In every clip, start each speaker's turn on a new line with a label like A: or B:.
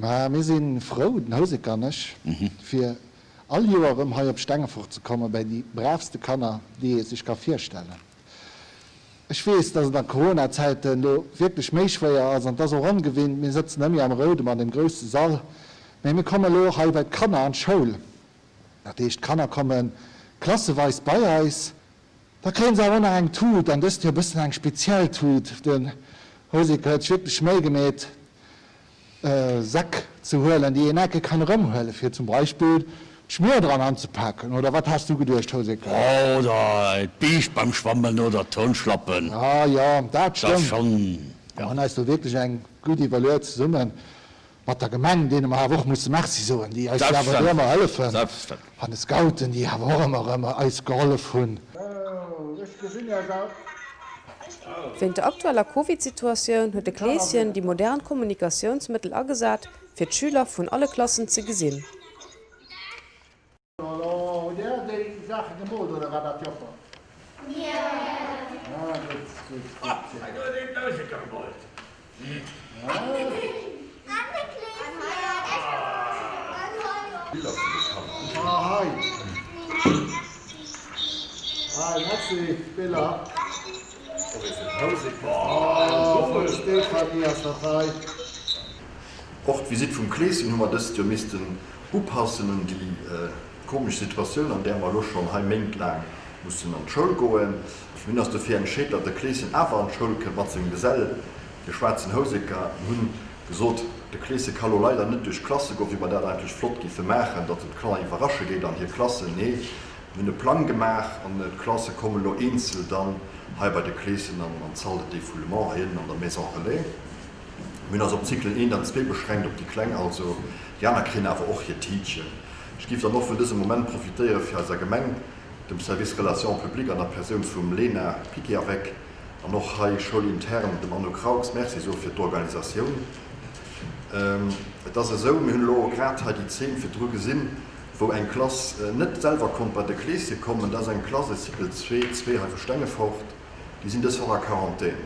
A: Mä mir si frou, den Houseker an ech, fir all Joer erëm hei op Stengefort ze komme bäi déi braavste Kanner, déi ee sech ka virstellen. Ech weess, dass et a Corona-Zäiten elo wierklech méi schwéier ass an et ass och ongewinnt, mir sëtzen net méi am Roudem an deem grousse Sall, mä mir komme elo hei bei d'Kanner an d'Schoul. Dat heescht, d'Kanner komme klasseweis bei eis. Da kréien se awer och nach eng Tut, an dëst Joer e bëssen eng speziell Tut. Den Houseker huet sech wierklech Méi gemeet, Säck ze huelen, déi een enke kann erëmhuelen, fir zum Beispill d'Schmier dran anzepaken. Oder wat has du geduecht, Houseker?
B: Oder d'Biischt beim Schwammen oder d'Turnschlappen.
A: Ah jo, dat stëmmt. Mir hunn eis do wierklech eng gutt iwwerluet, zesumme mat der Gemeng, deene mer awer och musse Merci soen, déi eis jo awer do ëmmer hëllefen, an de Scouten, déi awer och ëmmer erëm eis gehollef hunn.
C: Wéint der aktueller Covid-Situatioun huet de Kleeschen déi modern Kommunikatiounsmëttel agesat, fir d'Schüler vun alle Klassen ze gesinn.
A: Hutt Där déi Saache gemoolt oder war dat d'Joffer? Ah, gutt, gutt, gutt.
B: Hei huet een d'Houseker gemoolt.
A: Biller vun de Kanner. Ah, hei. Hei, merci, d'Biller. Oh, vum Stéphanie ass dat hei.
D: Och d'Visitt vum Kleeschen hu mer dëst Joer missten upassen un déi komesch Situatioun, an där mer elo schonn hei méintlaang mussen an d'Schoul goen. Mir hunn eis dofir entscheet, datt de Kleeschen awer an d'Schoul kënnt mat sengem Gesell, de schwaarzen Houseker. Mir hunn gesot, de Kleesche ka lo leider net duerch d'Klasse goen, wéi mer dat eigentlech flott géife maachen, datt en d'Kanner iwwerrasche geet an hir Klassen. Nee, mir hunn e Plang gemaach an d'Klasse kommen elo eenzel dann hei bei de Kleeschen an d'Salle de défoulement hei ënnen an der Maison Relais. Mir hunn eis op d'Cyclen eent an zwee beschränkt, op déi Kleng also. Déi aner kréien awer och hir Tiitchen. Ech géif dann och vun dësem Moment profitéiere fir eiser Gemeng, dem Service Relations publiques an der Persoun vum Lena Piquiavec an och hei schoulintern dem Anouk Raux Merci soe fir d'Organisatioun. Et ass esou, mir hunn elo grad hei déi Zeen virdru gesinn, wou eng Klass net selwer konnt bei de Kleeschen kommen. Dat ass eng Klass, e Cycle zwee, zwee hei vu Stengefort. Déi sinn dës Woch a Quarantän.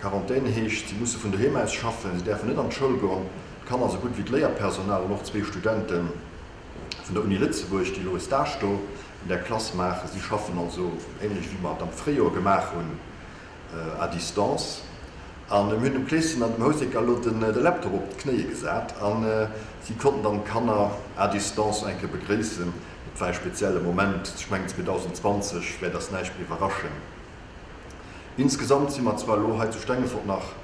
D: Quarantän heescht, si musse vun doheem aus schaffen, si däerfen net an d'Schoul goen, d'Kanner esou gutt wéi d'Léierpersonal an och zwee Studente vun der Uni Lëtzebuerg, déi elo e Stage do an där Klass maachen. Si schaffen also, ähnlech wéi mer et am Fréijoer gemaach hunn, à distance. A mir hunn dem Kleeschen an dem Houseker elo de Laptop op d'Knéie gesat a si konnten dann d'Kanner à distance eng Kéier begréissen. Et war e spezielle Moment. Ech mengen 2020 wäert eis näischt méi iwwerraschen. Insgesamt si mer zwar elo hei zu Stengefort nach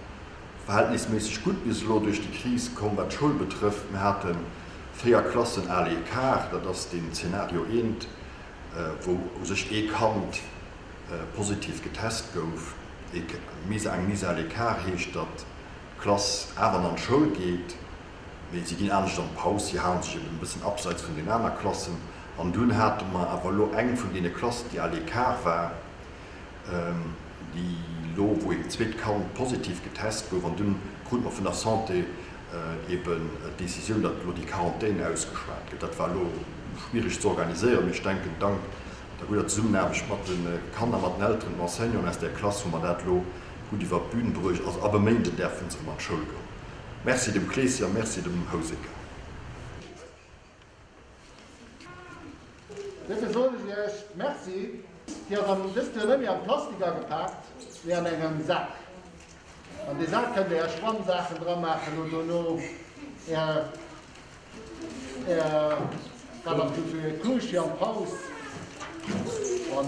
D: verhältnisméisseg gutt bis elo duerch déi Kris komm, wat d'Schoul betrëfft. Mir hate 4 Klassen à l'écart, dat ass deen Zeenario eent, wou u sech ee Kand positiv getest gouf. Eng Mise à l'écart heescht, datt d'Klass awer an d'Schoul geet, mee si ginn anescht an d'Paus, si hale sech eben e bëssen abseits vun den aner Klassen. An dunn hate mer awer elo eng vun deene Klassen, déi à l'écart war, déi elo, wou een zweet Kand positiv getest gouf, an dunn krute mer vun der Santé eben d'Decisioun, datt elo déi Quarantän ausgeschwat gëtt. Dat war elo schwiereg ze organiséieren, mee ech denken, dank der gudder Zesummenaarbecht mat de Kanner, mat den Elteren, den Enseignanten aus där Klass hu mer dat elo gutt iwwert d'Bün bruecht. Also ab e Méinden däerfe se erëm an d'Schoul goen. Merci dem Kleessi a merci dem Houseker.
A: Duerfir soen ech Iech Merci. Déi ass am dëst Joer net méi am Plastik agepaakt, mee an engem Sak. An dee Sak kënnt Dir Är Schwammsaachen dra maachen oder dono Är, Är, wat ass do fir e Kuuschi an d'Haus an.
E: 3,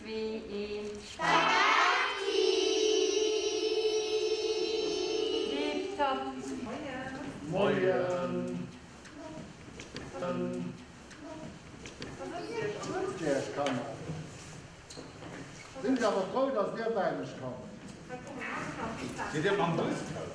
E: 2, 1, Spaghetti! Tipptopp!
A: Moien! Iech Kanner. Sinn ech awer frou, dass dir bäi mech kommt.
B: Sidd dir mam Bus koum?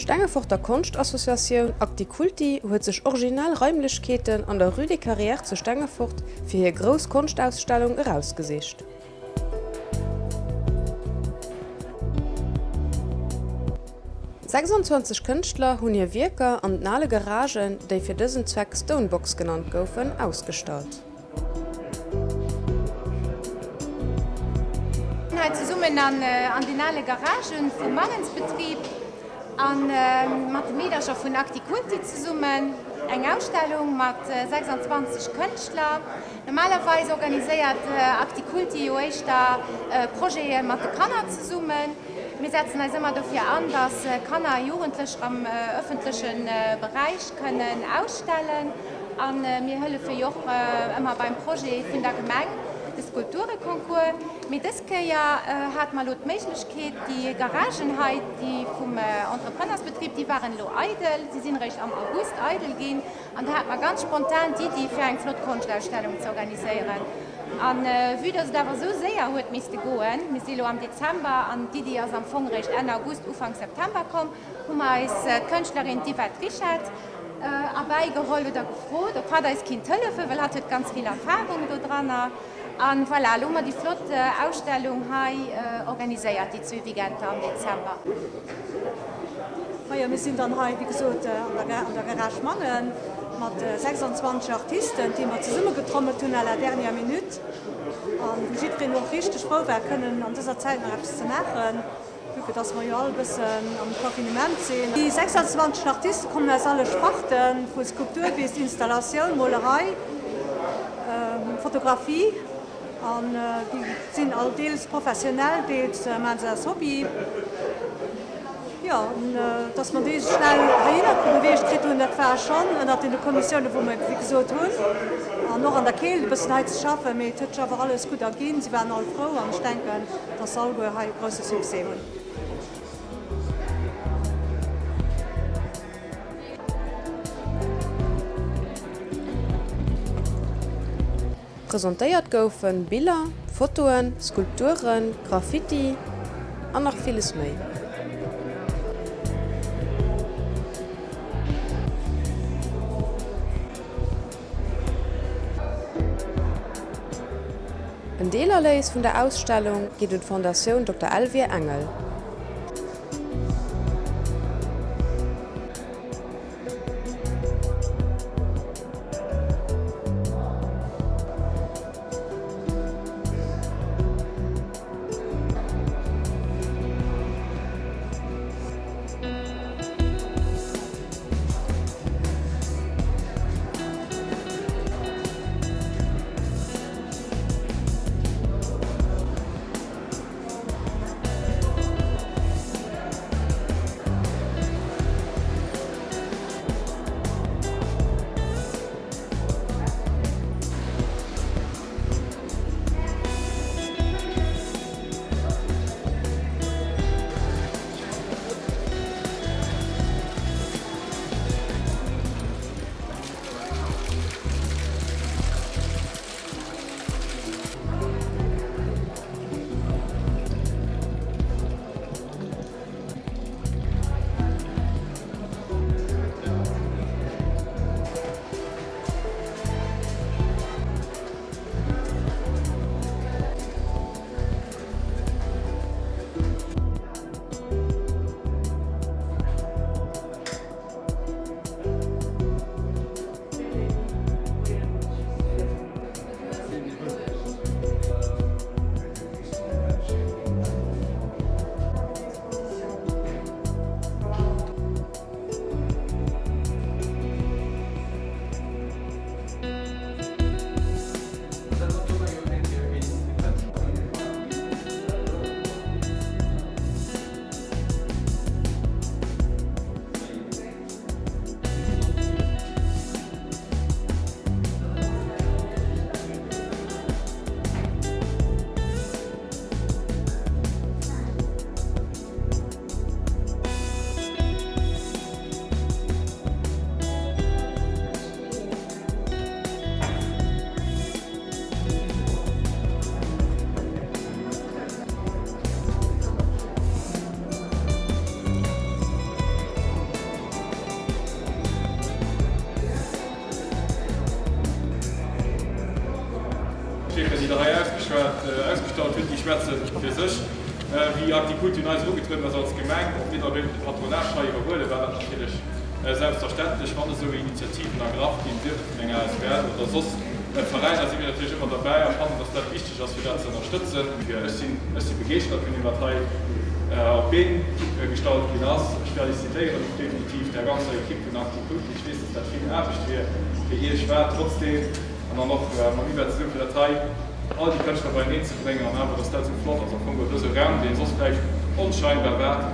C: D'Stengeforter Konschtassociatioun Acticulti huet sech originell Raimlechkeeten an der Rue des Carrières zu Stengefort fir hir grouss Konschtausstellung erausgesicht. 26 Kënschtler hunn hir Wierker an den ale Garagen, déi fir dësen Zweck Stonebox genannt goufen, ausgestallt.
E: Hei zesummen an den ale Garagë vum Mangensbetrib a mat de Meedercher vun Acticulti zesummen eng Ausstellung mat 26 Kënschtler. Normalerweis organiséiert Acticulti jo éischter Projete mat de Kanner zesummen. Mir setzen eis ëmmer dofir an, dass Kanner a Jugendlecher am ëffentleche Beräich kënnen ausstellen. A mir hëllefe jo och ëmmer beim Projet vun der Gemeng, de Skulptureconcours. Mee dës Kéier hate mer elo d'Méiglechkeet, déi Garagen hei, déi vum Entreprenersbetrib, déi waren elo eidel, si sinn eréischt am August eidel ginn. An do hate mer ganz spontan d'Iddi, fir eng flott Konschtausstellung ze organiséieren. A vue dass et awer esou séier huet misste goen, mir si elo am Dezember an d'Iddi ass am Fong eréischt Enn August, Ufank September komm, hu mer eis d'Kënschtlerin d'Yvette Rischette erbäigeholl oder gefrot, ob hatt eis kinnt hëllefen, well hatt huet ganz vill Erfahrung dodranner. An voilà, elo hu mer déi flott Ausstellung hei organiséiert, déi zwee Weekender am Dezember.
F: Majo, mir sinn dann hei, wéi gesot, an der Garage Mangen mat 26 Artisten, déi mer zesummegetrommelt hunn à la dernière minute an wou jiddwereen och richteg frou war, kënnen an dëser Zäit nach eppes ze maachen, vue que dass mer jo all e bëssen am Confinement sinn. Déi 26 Artiste kommen aus alle Sparten, vu Skulptur bis Installatioun, Molerei, Fotografie. An déi sinn all deels professionell, deels maachen se aus Hobby. Jo, dass mer déi schnell heihinner beweegt kritt hunn, dat war schonn ënnert deene Konditiounen, wou mer, wéi gesot hunn, an och an der Keelt e bëssen hei ze schaffen. Mee et huet sech awer alles gutt erginn. Si waren all frou an ech denken, dass se alleguer hei e grousse Succès hunn.
C: Presentéiert goufen Biller, Fotoen, Skulpturen, Graffiti an nach villes méi. En Deelerléis vun der Ausstellung geet un d'Fondatioun Dokter Elvire Engel.
G: D'Konschtwierker, déi Der hei ausgeschwat, ausgestallt hutt, déi schwätze fir sech. Wéi Agriculture un eis erugetrueden ass als Gemeng, ob mir da wéilten de Patronage hei iwwerhuelen, war dat natierlech selbstverständlech. Wann esou Initiativen ergraff ginn, sief et vun enger asbl oder soss Veräiner, si mir natierlech ëmmer derbäi a fannen, dass dat wichteg ass, fir dat ze ënnerstëtzen. Ech sinn, ech si begeeschtert vun deem, wat hei op d'Been gestallt ginn ass. Ech felicitéieren och definitiv där ganzer Ekipp vun Agriculture. Ech weess, dass dat vill Aarbecht fir Iech war. Trotzdeem. An dann och mam Yvette zesummen, fir dat hei all déi Kënschtler beieneen ze bréngen an awer, dass dat esou flott ass am Fong, dëse Raum, dee soss vläicht onscheinbar war,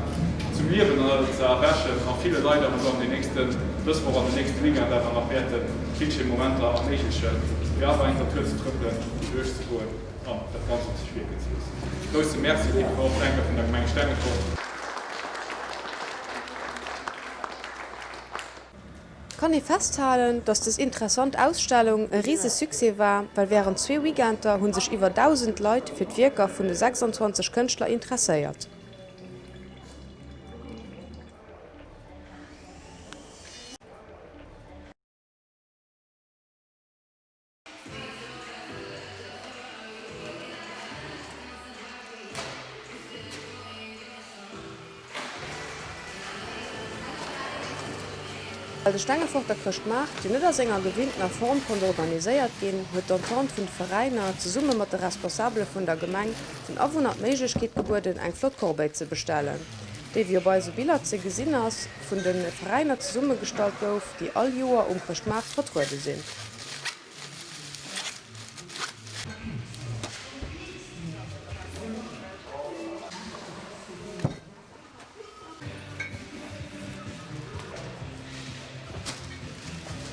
G: zum Liewen ze erwächen a ville Leit awer elo an den nächsten, dës Woch an den nächste Weekend awer nach wäerte vill schéi Momenter erméiglechen, fir awer eng Natur ze trëppelen, duerchzegoen an dat Ganzt op sech wierken ze loossen. Grousse Merci op jidde Fall och d'Enker vun der Gemeng Stengefort.
C: Kann ee festhalen, dass des interessant Ausstellung e rise Succès war, well während zwee Weekender hu sech iwwer 1.000 Leit fir d'Wierker vun de 26 Kënschtler interesséiert. Well de Stengeforter Chrëschtmaart jo net a senger gewinntener Form konnt organiséiert ginn, huet d'Entente vun de Veräiner zesumme mat de Responsabele vun der Gemeng den Awunner d'Méiglechkeet gebueden, eng flott Corbeille ze bestellen, déi, wéi op eise Biller ze gesinn ass, vun de Veräiner zesummegestallt gouf, déi all Joer um Chrëschtmaart vertruede sinn.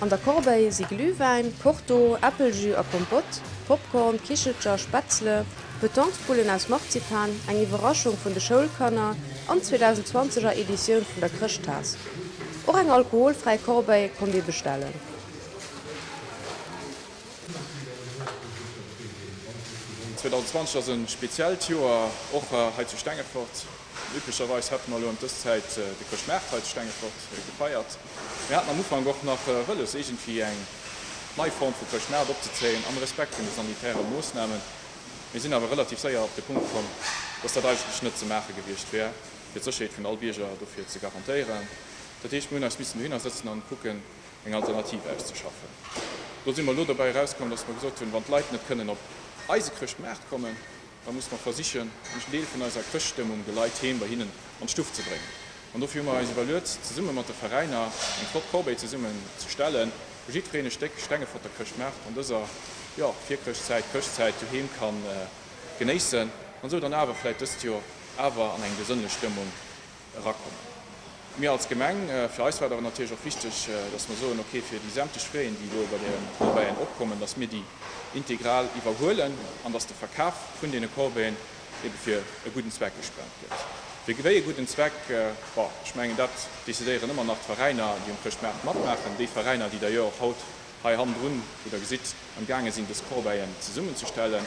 C: An der Corbeille si Glühwäin, Porto, Äppeljus a Kompott, Popcorn, Kichelcher, Spätzle, Betongsbullen aus Marzipan, eng Iwwerraschung vun de Schoulkanner an d'Zweedausendtzwanzeger Editioun vun der Chrëschttaass. Och eng alkoholfräi Corbeille konnt ee bestellen.
G: 2020 ass e speziellt Joer, och hei zu Stengefort. Üblecherweis hätte mer elo ëm dës Zäit de Chrëschtmaart hei zu Stengefort gefeiert. Mir haten am Ufank och nach wëlles, iergendwéi eng nei Form vu Chrëschtmaart opzezéien, am Respekt vun de sanitäre Moossnamen. Mir sinn awer relativ séier op de Punkt komm, dass dat eigentlech net ze maache gewiescht wär, fir d'Sécherheet vun all Bierger dofir ze garantéieren. Dat heescht, mir hunn eis missen dohinner sëtzen an kucken, eng Alternativ auszeschaffen. Do si mer elo dobäi erauskomm, dass mer gesot hunn, wann d'Leit net kënnen op eise Chrëschtmaart kommen, da musse mer versichen, en Deel vun eiser Chrëschtstëmmung de Leit heem bei hinnen an d'Stuff ze bréngen. An dofir hu mer eis iwwerluet, zesumme mat de Veräiner eng flott Corbeille zesummen ze stellen, wou jiddwereen e Stéck Stengeforter Chrëschtmaart an dëser, jo, Virchrëschtzäit, Chrëschtzäit doheem ka genéissen an esou dann awer vläicht dëst Joer awer an eng besënnlech Stëmmung erakommen. Mir als Gemeng, fir eis war et awer natierlech och wichteg, dass mer soen, okay, fir déi sämtlech Fräen, déi elo bei de Corbeillen opkommen, dass mir déi integral iwwerhuelen an dass de Verkaf vun deene Corbeillen ebe fir e gudden Zweck gespent gëtt. Fir wéi e gudden Zweck, bon, ech mengen, dat decidéieren ëmmer nach d'Veräiner, déi um Chrëschtmaart matmaachen, déi Veräiner, déi d'ailleurs och haut hei hannendrun, wou Der gesitt, am gaange sinn, dës Corbeillen zesummenzestellen.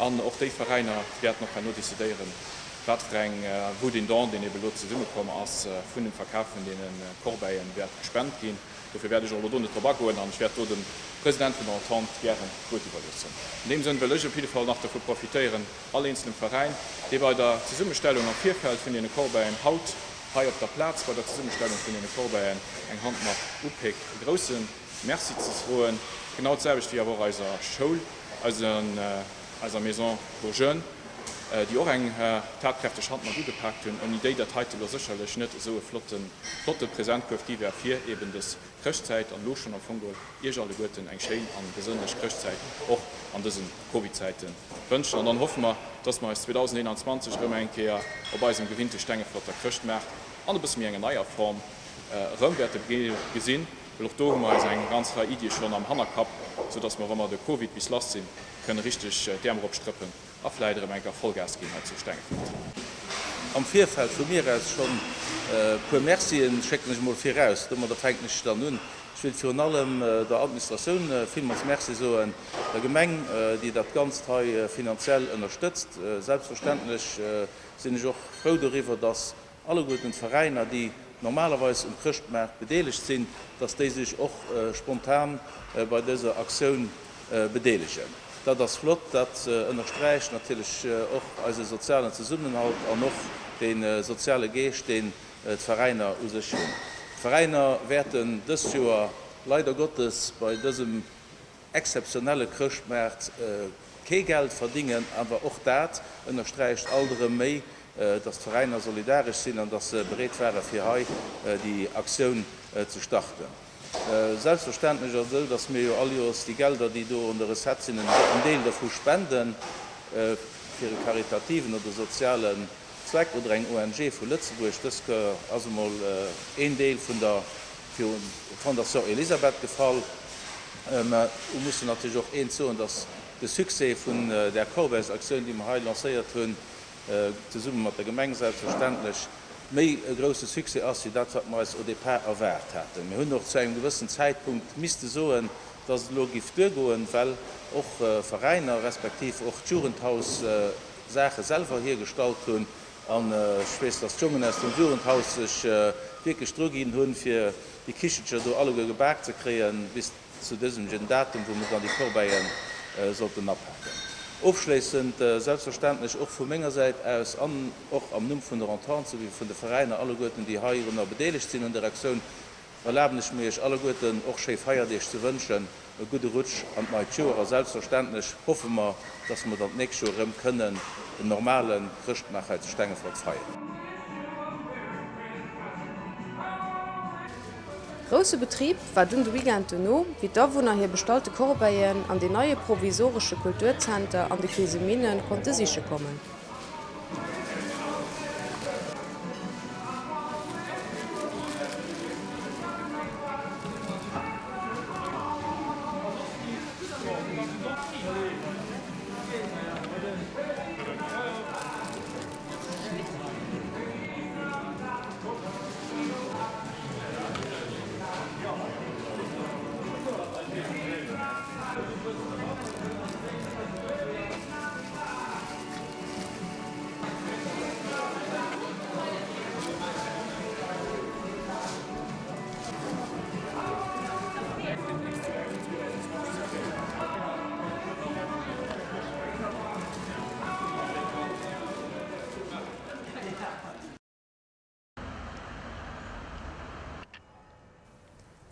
G: An och déi Veräiner wäerten och herno decidéieren, wat fir eng, wou deen Don, deen ebe elo zesummekomm ass, vun dem Verkaf vun deene Corbeillen, wäert gespent ginn. Dofir wäert ech och elo do net drop agoen an ech wäert do dem President vun der Entente gären d'Wuert iwwerloossen. An deem Sënn wëll ech op jidde Fall nach dervu profitéieren, all eenzelnem Veräin, dee bei der Zesummestellung am Virfeld vun deene Corbeillen haut hei op der Plaz bei der Zesummestellung vun deene Corbeillen eng Hand mat upéckt, e grouse Merci ze soen. Genau d'selwecht wéi awer och eiser Schoul, eiser Maison pour Jeunes, déi och eng tatkräfteg Hand mat ugepaakt hunn, ouni déi dat heite lo sécherlech net esou e flotte Presentkuerf gi wär fir eben dës Chrëschtzäit an elo schonn am Fong geholl Iech alleguerten eng schéin an besënnlech Chrëschtzäit och an dësen Covid-Zäiten wënschen. An dann hoffe mer, dass mer eis 2021 erëm eng Kéier op eisem gewinnte Stengeforter Chrëschtmaart an e bësse méi enger neier Form erëm wäerte gesinn, well och do hu mer eis eng ganz Rei Iddie schonn am Hannerkapp, soudass mer, wa mer de Covid bis lass sinn, kënne richteg d'Äerm eropstrëppen a vläit erëm eng Kéier Vollgas ginn hei zu Stengefort.
H: Am Virfeld vu mir aus schonn e puer Mercien schécken ech emol viraus. Domadder fänken ech dann un. Ech wéilt virun allem der Administratioun villmools Merci soen, der Gemeng, déi dat Ganzt hei finanziell ënnerstëtzt. Selbstverständlech sinn ech och frou doriwwer, dass alleguerten d'Veräiner, déi normalerweis um Chrëschtmaart bedeelegt sinn, dass déi sech och spontan bei dëser Aktioun bedeelegen. Dat ass flott, dat ënnersträicht natierlech och eise sozialen Zesummenhalt an och dee soziale Geescht, deen d'Veräiner u sech hunn. D'Veräiner wäerten dëst Joer leider Gottes bei dësem exzeptionelle Chrëschtmaart kee Geld verdingen, awer och dat ënnersträicht alt erëm méi, dass d'Veräiner solidaresch sinn an dass se bereet ware fir hei déi Aktioun ze starten. Selbstverständlech ass et esou, dass mir jo all Joers déi Gelder, déi do un der Recette sinn, en Deel dervu spenden fir e karitativen oder sozialen Zweck oder eng ONG vu Lëtzebuerg. Dës Kéier ass emol een Deel vun der Fondation Elisabeth gefall. Mä u mussen natierlech och eent soen, dass de Succès vun där Corbeilles-Aktioun, déi mer hei lancéiert hunn, zesumme mat der Gemeng selbstverständlech, méi e grouse Succès ass wéi dat, wat mer eis au départ erwaart haten. Mir hunn och zu engem gewëssen Zäitpunkt misste soen, dass et elo giff duergoen, well och Veräiner respektiv och d'Jugendhaus Saache selwer hiergestallt hunn. An ech weess, dass d'Jongen aus dem Jugendhaus sech wierklech druginn hunn, fir déi Kichelcher do alleguer gebak ze kréien, bis zu dësem Datum, wou mer dann déi Corbeillen sollten apaken. Ofschléissend selbstverständlech och vu menger Säit aus an och am Numm vun der Entente souwéi vun de Veräiner alleguerten, déi heirunner bedeelegt sinn un der Aktioun, erlaben ech mir Iech alleguerten och schéi Feierdeeg ze wënschen, e gudde Rutsch an d'neit Joer a selbstverständlech hoffe mer, dass mer dann d'nächst Joer erëm kënnen en normale Chrëschtmaart hei zu Stengefort feieren.
C: Grousse Betrib war dunn de Weekend dono, wéi d'Awunner hir bestallte Corbeillen an deen neie provisoresche Kulturzenter an de Keeseminne konnte siche kommen.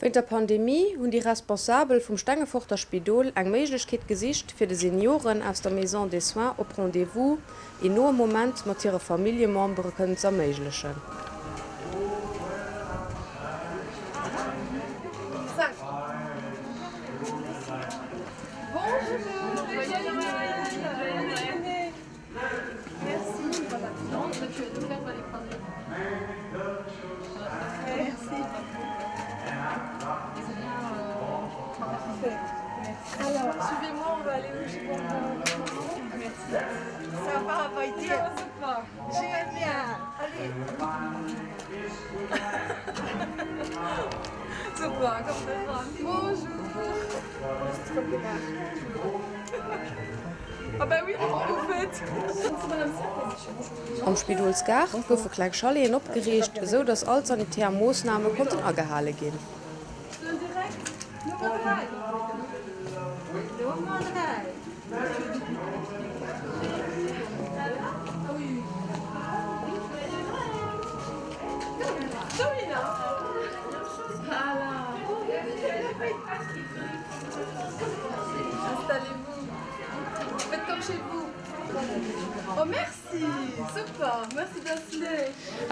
C: Wéint der Pandemie hunn déi Responsabel vum Stengeforter Spidol eng Méiglechkeet gesicht, fir de Senioren aus der Maison des soins op Rendez-vous een noe Moment mat hire Familljemembere kënnen z'erméiglechen. Am Spidolsgaart goufe kleng Chaleten opgeriicht, esou datt all d'sanitär Moossname konnten agehale ginn.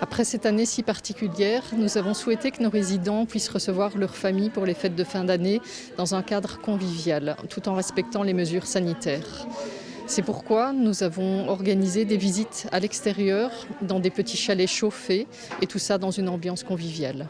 I: Après cette année si particulière, nous avons souhaité que nos résidents puissent recevoir leur famille pour les fêtes de fin d'année dans un cadre convivial, tout en respectant les mesures sanitaires. C'est pourquoi nous avons organisé des visites à l'extérieur, dans des petits chalets chauffés et tout ça dans une ambiance conviviale.